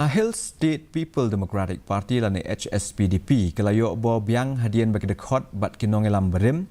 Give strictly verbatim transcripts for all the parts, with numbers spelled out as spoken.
A Hill State People Democratic Party lane H S P D P ka la ïoh bor biang hadien ba ki dkhot bad ki nongïalam barim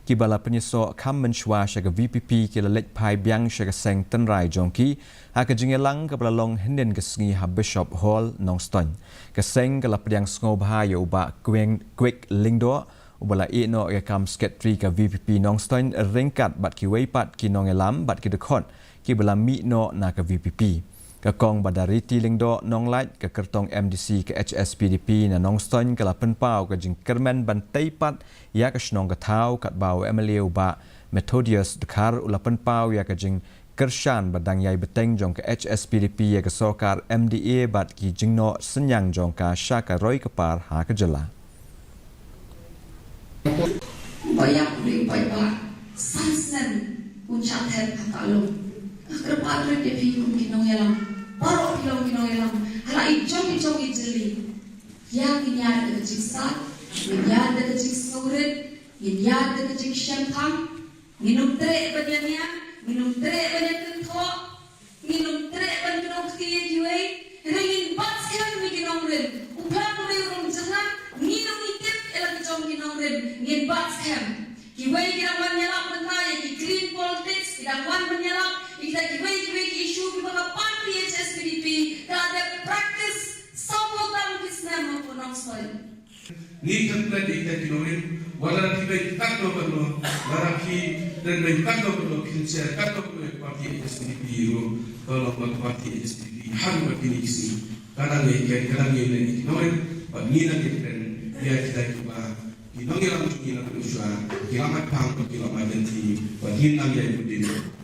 kiba la pynïasoh kham mynshuwa sha ka V P P ki la leit phai biang sha ka seng tynrai jong ki ha ka jingïalang kaba la long hynnin ka sngi ha Bishop Hall, Nongstoiñ. Ka seng ka la pdiang sngewbha ïa u Bah Kwek Lyngdoh uba la ïeh noh ïa ka kam Secretary ka V P P Nongstoiñ ryngkat bad kiwei pat ki nongïalam bad ki dkhot kiba la mih noh na ka V P P. Ka Kong Badariti Lyngdoh Nonglait, ka kyrtong M D C ka H S P D P na Nongstoiñ, ka la pynpaw ka jingkyrmen ban tei pat ïa ka shnong ka thaw, katba u M L A u Bah Methodius Dkhar u la pynpaw ïa ka jingkyrshan ba dang ïai bteng jong ka H S P D P ïa ka sorkar M D A bad ki jingnoh synñiang jong ka sha ka roi ka par ha ka jylla. Ba ïap u dei u paidbah, san snem un shah thep ha ka lum. Nga kyrpad rit ïa phi kum ki nongïalam, baroh phi long ki nongïalam ha la i jong i jong i jylla. Ïa ngin ïaid da ka jingsat, ngin ïaid da ka jingsngewrit, ngin ïaid da ka jingshemphang. Ngin ym treh ban ïania, ngin ym treh ban ïakynthoh, ngin ym treh ban kdew kti ïa kiwei. Hynrei ngin bat skhem ïa ki nongrim. U Blei u dei u nongjyrngam, ngin ym ïa tip ïa la ki jong ki nongrim, ngin bat skhem. Kiwei ki dang wan ïalap mynta ïa ki clean politics, ki dang wan ban ïalap ïa kita kiwei kiwei ki issue kiba ka party H S P D P ka la dep practice sawphew tam ki snem hapoh Nongstoiñ. Ngi kyrpad ïa kita ki nongrim, wat la ki beiñ katno katno, wat la ki beiñ katno katno, pynshai katno katno ïa ka party H S P D P ruh, ka long ba ka party H S P D P ha kaba kine ki sngi ka dang ïaid, ka dang ïaid ïa ki nongrim, bad ngi nang ïaid ïa kita kiba, ki nongïalam jong ngi na ka shuwa, ki la mat phang bad ki la mat lynti, bad ngi nang ïaid bud dien.